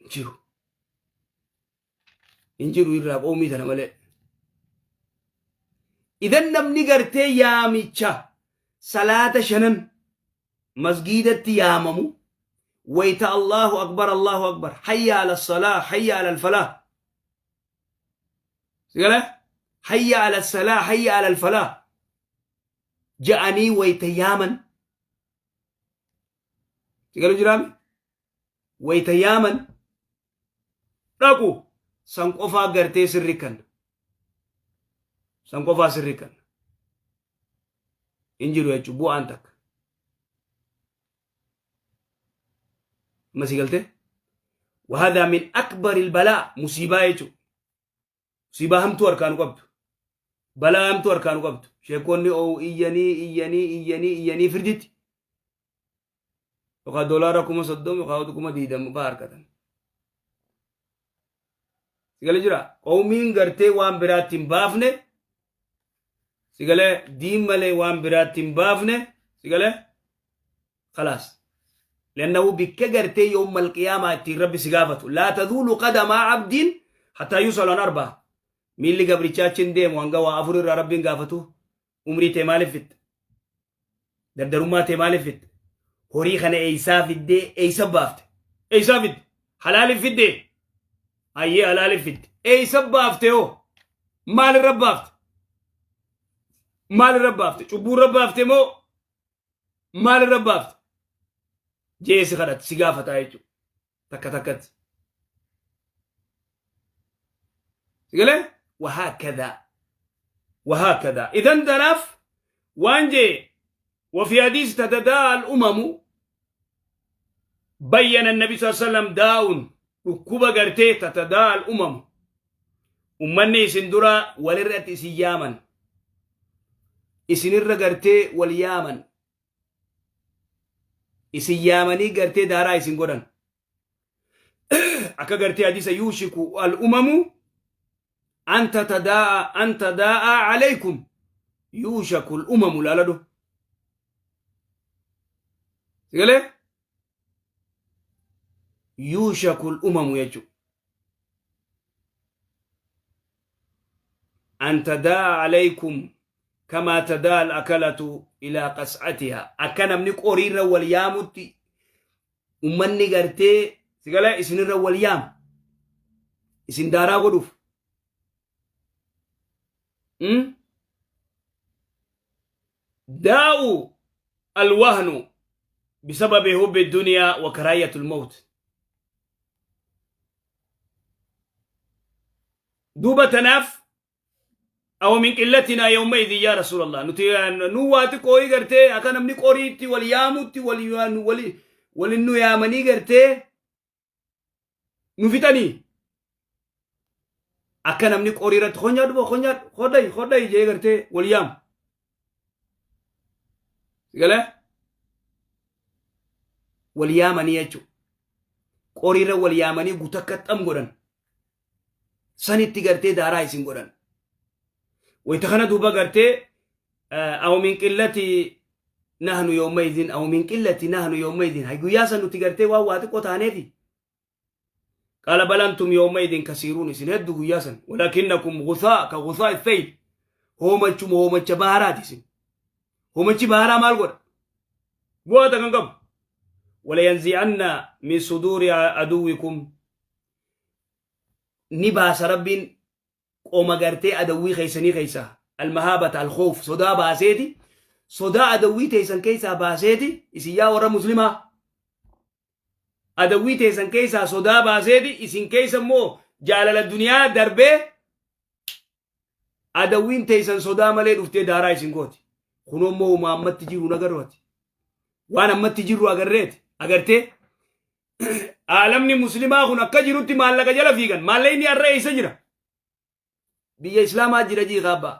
Hin jiru. Hin jiru irraa qoomii tana malee. Idan namni gartee yaamicha salaata shanan masgiidatti yaamamu wayta Allahu akbar Allahu akbar hayya ala salaa hayya ala falaa sigale hayya ala salaa hayya ala falaa ja'anii wayta yaaman sigalu jiraami wayta yaaman dhaqu san qofaa gartee sirri kanna san qofaa sirri kanna hin jiru jechuun bu'aan takka. Amma si galtee? وهذا من أكبر البلاء مصيبة jechuun musiibaa hamtuu harkaanu qabdu balaa hamtuu harkaanu qabdu sheekonni oo iyyanii iyyanii iyyanii iyyanii firditti yookaan doolaara 30,000 yookaan 20,000 fa'aa harkatan. Sigale jira qawmiin gartee waan biraatti hin baafne sigale diin malee waan biraatti hin baafne sigale khalaas. لأنه بك قرتي يوم القيامة اتي ربي سقافته لا تذول قدم عبد حتى يسأل عن أربعة miilli gabrichaa achi hin deemu hanga waa afur irraa rabbiin gaafatu. Umrii tee maaliif fitte? Dardarummaa tee maaliif fitte? Horii kana eeysaa fiddee eeysa baafte? Eeysaa fidde? Halaaliif fiddee? Hayyee, halaaliif fidde. Eeysa baafte hoo? Maalirra baafte? Maalirra baafte? Cubbuurra baafte moo maalirra baafte? Jee si kadhatti si gaafataa jechuudha. Takka takkatti. Sigalee? وهكذا وهكذا. إذن tanaaf waan jee وفي حديث تتداعى الأمم بين النبي صلى الله عليه وسلم داء dhukkuba gartee تتداعى الأمم ummanni isin dura walirratti isin yaaman isinirra gartee wal yaaman isin yaamanii gartee daaraa isin godhan akka gartee hadiisa يوشك الأمم أن تتداعى أن تداعى عليكم يوشك الأمم laaladhu sigalee يوشك الأمم jechu أن تداعى عليكم كما تداعى الأكلة إلى قصعتها akka namni qoriirra wal yaamutti ummanni gartee sigalee isinirra wal yaama isin daaraa godhuuf. داء الوهن بسبب حب الدنيا وكراهية الموت. Duuba tanaaf أو من قلتنا يومئذ يا رسول الله nuti nu waati qooyi gartee akka namni qoriitti wal yaamutti wal walin nu yaamanii gartee nu fixanii akka namni qorii irratti konyaa dhufa konyaa hodhayi hodhayi jee gartee wal yaamu galee wal yaamanii jechuudha. Qoriirra wal yaamanii gutakka xam godhan. Sanitti gartee daaraa isin godhan. Wayita kana duuba gartee أو من قلة نحن يومئذ أو من قلة نحن يومئذ hay guyyaa san nuti gartee waan waa xiqqoo taaneeti. قال بل أنتم يومئذ كثيرون isin hedduu guyyaa san ولكنكم غثاء كغثاء السيل hoomachuma hoomacha baharaati isin. Hoomachi baharaa maal godha? Bu'aa kan qabu. ولينزعن من صدور عدوكم ni baasa rabbiin qoma gartee adawwii keessanii keessaa المهابة الخوف sodaa baaseeti sodaa adawwii teessan keessaa baaseeti isin yaa warra muslimaa adawwii teessan keessaa sodaa baaseeti isin keessa immoo jaalala duniyaa darbee adawwiin teessan sodaa malee dhuftee daaraa isin gooti. Kunoo immoo uma ammatti jiru nagarrooti. Waan ammatti jirru agarreeti agartee aalamni muslimaa kun akka jirutti maallaqa jala fiigan. Maallaqni har'a eessa jira? Biyya islaamaa jira jii kaabbaa.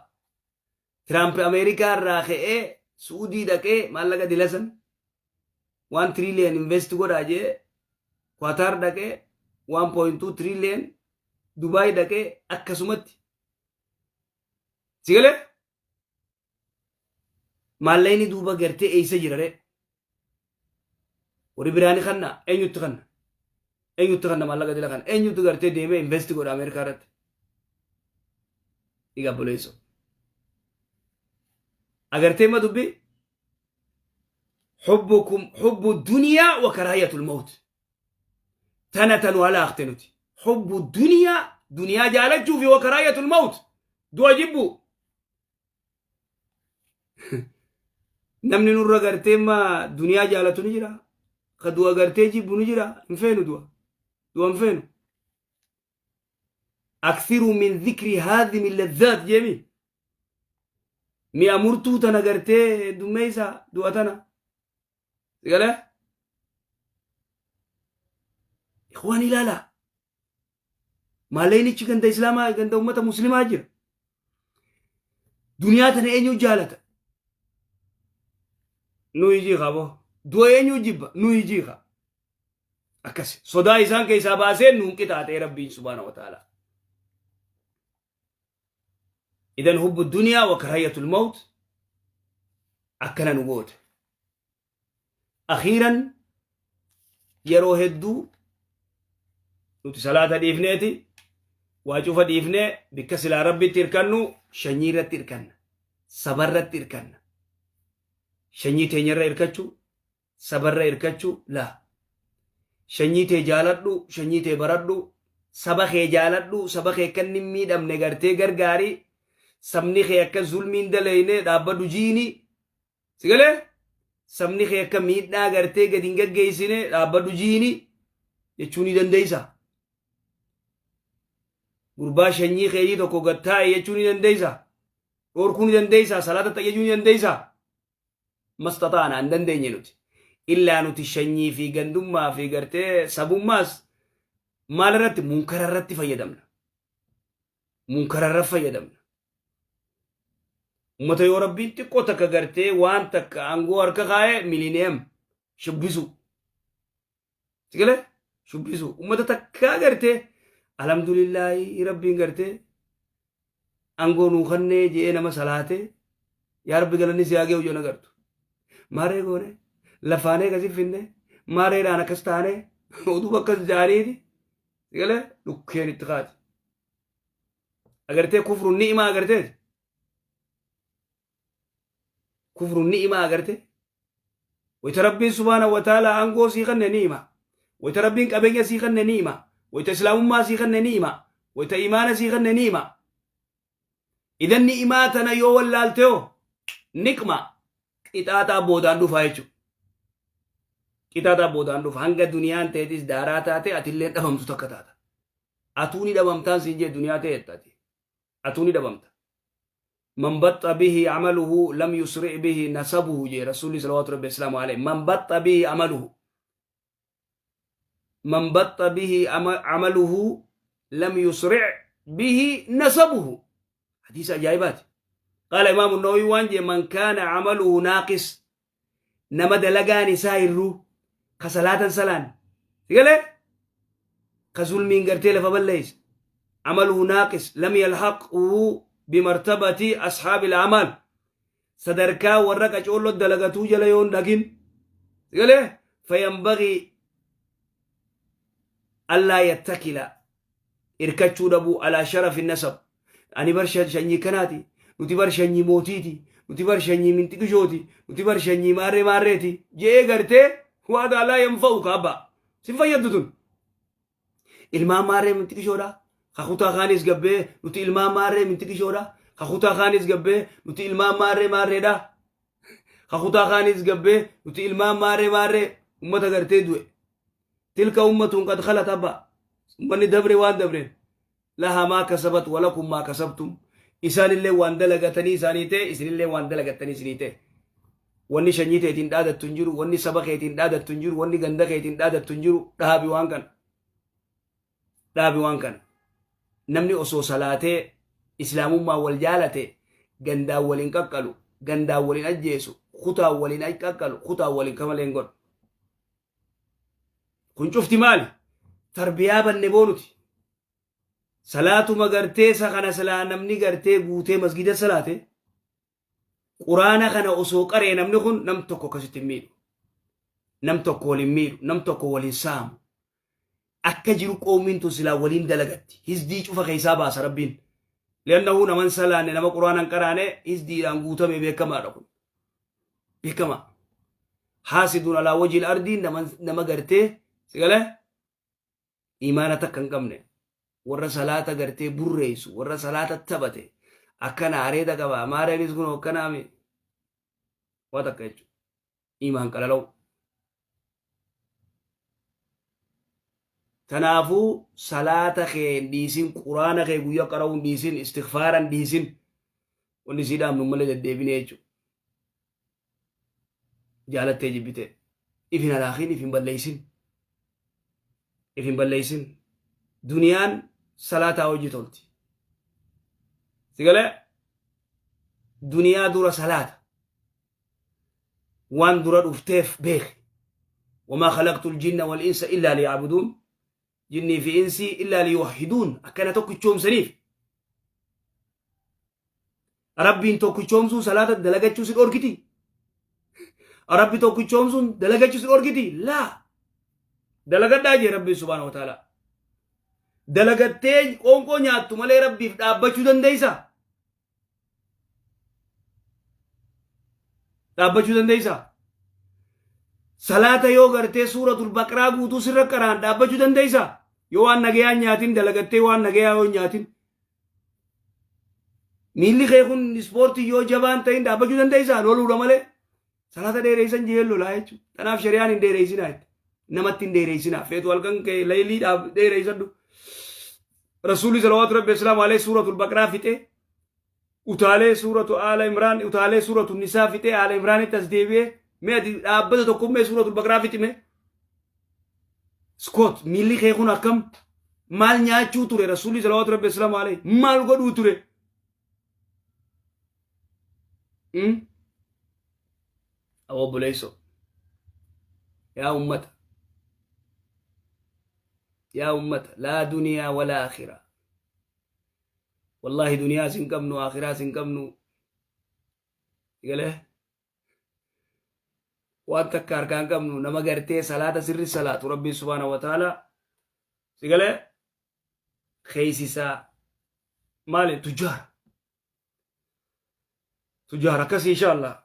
Tiraamp Ameerikaa irraa ka'ee Suudii dhaqee maallaqa dilasan 1 trillion invest godhaa jee Qatar dhaqee 1.2 trillion Dubaay dhaqee akkasumatti. Sigalee? Maallaqni duuba gartee eessa jira ree? Warri biraani kanna eenyutti kanna? Eenyutti kanna maallaqa dila kana? Eenyutti gartee deemee invest godha Ameerikaa irratti? Dhiga obboleessoo. Agartee ma dubbii? Hubbukum hubbu duniyaa wa karaahiyatul mawt. Tana tanu halaaqte nuti. Hubbu duniyaa, duniyaa jaalachuu fi wa karaahiyatul mawt. Du'a jibbu. Namni nurra gartee ma duniyaa jaalatu ni jira. Ka du'a gartee jibbu ni jira. Hin feenu du'a. Du'a hin feenu. Akthiru min dhikri haadhimi ladhaat jeemi. Mi'a murtuu tana gartee dummeessa du'a tana. Sigalee? Ikhwaan, ilaalaa. Maalleenichi ganda Islaamaa, ganda ummata Muslimaa jira. Duniyaa tana eenyu jaalata? Nuyi jiika boo. Du'a eenyu jibba? Nuyi jiika. Akkas sodaa isaan keessaa baasee nuun qixaaxee Rabbiin subhaana wa ta'ala. Idan hubbu duniyaa wa karaahiyatul mawt akkana nu goote. Akhiiran, yeroo hedduu nuti salaata dhiifneeti, waa cufa dhiifnee, bikka silaa Rabbitti hirkannu shanyii irratti hirkanna, sabarratti hirkanna. Shanyii teenyarra hirkachuu, sabarra hirkachuu laa. Shanyii tee jaaladhu, shanyii tee baradhu, saba kee jaaladhu, saba kee akka inni hin miidhamne gartee gargaari, sabni kee akka zulmiin daleeyne dhaabbadhu jiini. Si galee? Sabni kee akka miidhaa gartee gadi hin gaggeessine dhaabbadhu jiini jechuu ni dandeessa. Gurbaa shanyii keetii tokko gad taa'e jechuu ni dandeessa. Dhorkuu ni dandeessa. Salaata tayyajuu ni dandeessa. Mastaxaana hin dandeenye nuti. Illaa nuti shanyii fi gandummaa fi gartee sabummaas maal irratti? Munkara irratti fayyadamna. Munkara irratti fayyadamna. Ummata yoo Rabbiin xiqqoo takka gartee waan takka aangoo harka kaa'e, millennium shubbisu. Sigalee shubbisu. Ummata takkaa gartee alhamdulillaahi Rabbiin gartee aangoo nuu kannee je'ee nama salaatee yaa Rabbi galanni si haa ga'u jedhu agartu. Maaree goone lafaanee akkasi finne, maareedhaan akkas taane, oduu akkas jaaniiti, sigalee dhukkeen itti kaati. Agartee kufru ni'imaa agarteeti. Kufru ni'imaa agartee. Wayita Rabbiin subhaana wa ta'ala aangoo sii kanne ni'ima. Wayita Rabbiin qabeenya sii kanne ni'ima. Wayita Islaamummaa sii kanne ni'ima. Wayita imaana sii kanne ni'ima. Idan ni'imaa tana yoo wallaalte hoo, niqma qixaaxaa boodaan dhufaa jechuudha. Qixaaxaa boodaan dhufa. Hanga duniyaan ta'etis daaraa taate, atillee dhabamtu takka taata. Atuu ni dhabamtaan siin jee, duniyaa ta'e ati. Atuu ni dhabamta. Man baxxa bihi amaluhu lam yusri bihi nasabuhu jee Rasuulli salawaatu rabbi islaamu alayhi. Man baxxa bihi amaluhu. Man baxxa bihi amaluhu lam yusri bihi nasabuhu. Hadiisa ajaa'ibaati. Qaala Imaamu Nawawi waan jee, man kaana amaluhu naaqis, nama dalagaan isaa hirruu, ka salaatan salaan sigalee, ka zulmiin gartee lafa balleeyse, amaluhu naaqis, lam yalhaqhu bimartabati ashaabil amaal, sadarkaa warra qacoollo dalagatuu jala yoon dhagin, sigalee, fayanbagii allaa yattakila, irkachuu dhabuu, alaa sharafi nasab. Ani bar shanyii kanaati, nuti bar shanyii mootiiti, nuti bar shanyii minxiqishooti, nuti bar shanyii maarree maarreeti je'ee gartee waada laa yanfa'u kaabba sin fayyaddu tun. Ilmaan maarree minxiqishoodha ka kutaa kaanis gabbee, nuti ilmaan maarree minxiqishoodha ka kutaa kaanis gabbee, nuti ilmaan maarree maarreedha ka kutaa kaanis gabbee, nuti ilmaan maarree maarree. Ummata gartee du'e. Tilka ummatun qad khalat abba. Ummanni dabre waan dabreen. Laha maa kasabat walakum maa kasabtum. Isaanillee waan dalagatanii isaanii ta'e, isinillee waan dalagattanii isinii ta'e. Wanni shanyii teetiin dhaadattu hin jiru, wanni saba keetiin dhaadattu hin jiru, wanni ganda keetiin dhaadattu hin jiru. Dhaabi waan kana. Dhaabi waan kana. Namni osoo salaatee Islaamummaa wal jaalate gandaan waliin qaqqalu, gandaan waliin ajjeesu, kutaan waliin qaqqalu, kutaan waliin kamalee hin godhu. Kun cufti maali? Tarbiyaa banne boonuti. Salaatuma gartee isa kana silaa namni gartee guutee masgida salaate, Quraana kana osoo qaree, namni kun nam tokko akkasitti hin miidhu. Nam tokko wal hin miidhu, nam tokko wal hin saamu. Akka jiru qoomiin tun silaa waliin dalagatti. Hizdii cufa keessaa baasa Rabbiin. Li'annahu naman salaanne, nama Qur'aana hin qaraane, hizdiidhaan guutame, beekamaadha kun. Beekamaa. Haasidun alaa wajhil ardii, nama gartee sigalee imaana takka hin qabne, warra salaata gartee burreessu, warra salaata taphate, akkana areeda qaba. Amaareenis kun akkanaami waa takka jechuudha. Imaan qalala'u. Kanaafuu salaata kee hin dhiisin, Quraana kee guyyaa qara'uu hin dhiisin, istighfaara hin dhiisin. Wanni sii dhaamnu malee deddeebinee jechuudha. Jaalattee jibbitee. If hin halaakin, if hin balleessin. If hin balleessin. Duniyaan salaataa hojii tolti. Sigalee duniyaa dura salaata. Waan dura dhufteef beeki. Wamaa khalaqtu ljinna wal insa illaa liya'buduun. Jinnii fi insii illaa liyuwahhiduun, akkana tokkichoomsaniif. Rabbiin tokkichoomsuun salaata dalagachuu si dhorkiti? Rabbi tokkichoomsuun dalagachuu si dhorkiti? Laa. Dalagadhaa jee Rabbiin subhaanahu wa ta'ala. Dalagattee qoonqoo nyaattu malee Rabbiif dhaabbachuu dandeessaa? Dhaabbachuu dandeessaa? Salaata yoo gartee Suuratul Baqraa guutuu sirra qaraan dhaabbachuu dandeessaa? Yoo waan nagayaan nyaatin, dalagattee waan nagayaa yoo hin nyaatin. Miilli kee kun ispoortii yoo jabaan ta'in dhaabbachuu dandeessaa? Loluudha malee. Salaata dheereessan jee lolaa jechuudha. Kanaaf shari'aan hin dheereessinaa jette. Namatti hin dheereessinaa. Feetu halkan kee leeylii dheereessadhu. Rasuulli salawaatu Rabbi Islaamu alayhi Suuratul Baqraa fixee, utaalee Suuratu Aala Imraan, utaalee Suuratu Nisaa fixee, Aala Imraanitti as deebi'ee. Mee ati dhaabbata tokkommee Suuratul Baqraa fixime. Skoot miilli kee kun akkam maal nyaachuu ture? Rasuulli salawaatu Rabbi Islaamu alayhi maal godhuu ture? Obboleessoo, yaa ummata, yaa ummata, laa duniyaa wala akhiraa. Wallaahi duniyaas hin qabnu, akhiraas hin qabnu. Galee waan takka harkaa hin qabnu. Nama gartee salaata sirri salaatu Rabbiin subhaanahu wa ta'ala si galee keeysisaa maali? Tujaara, tujaara akkasii insha Allah.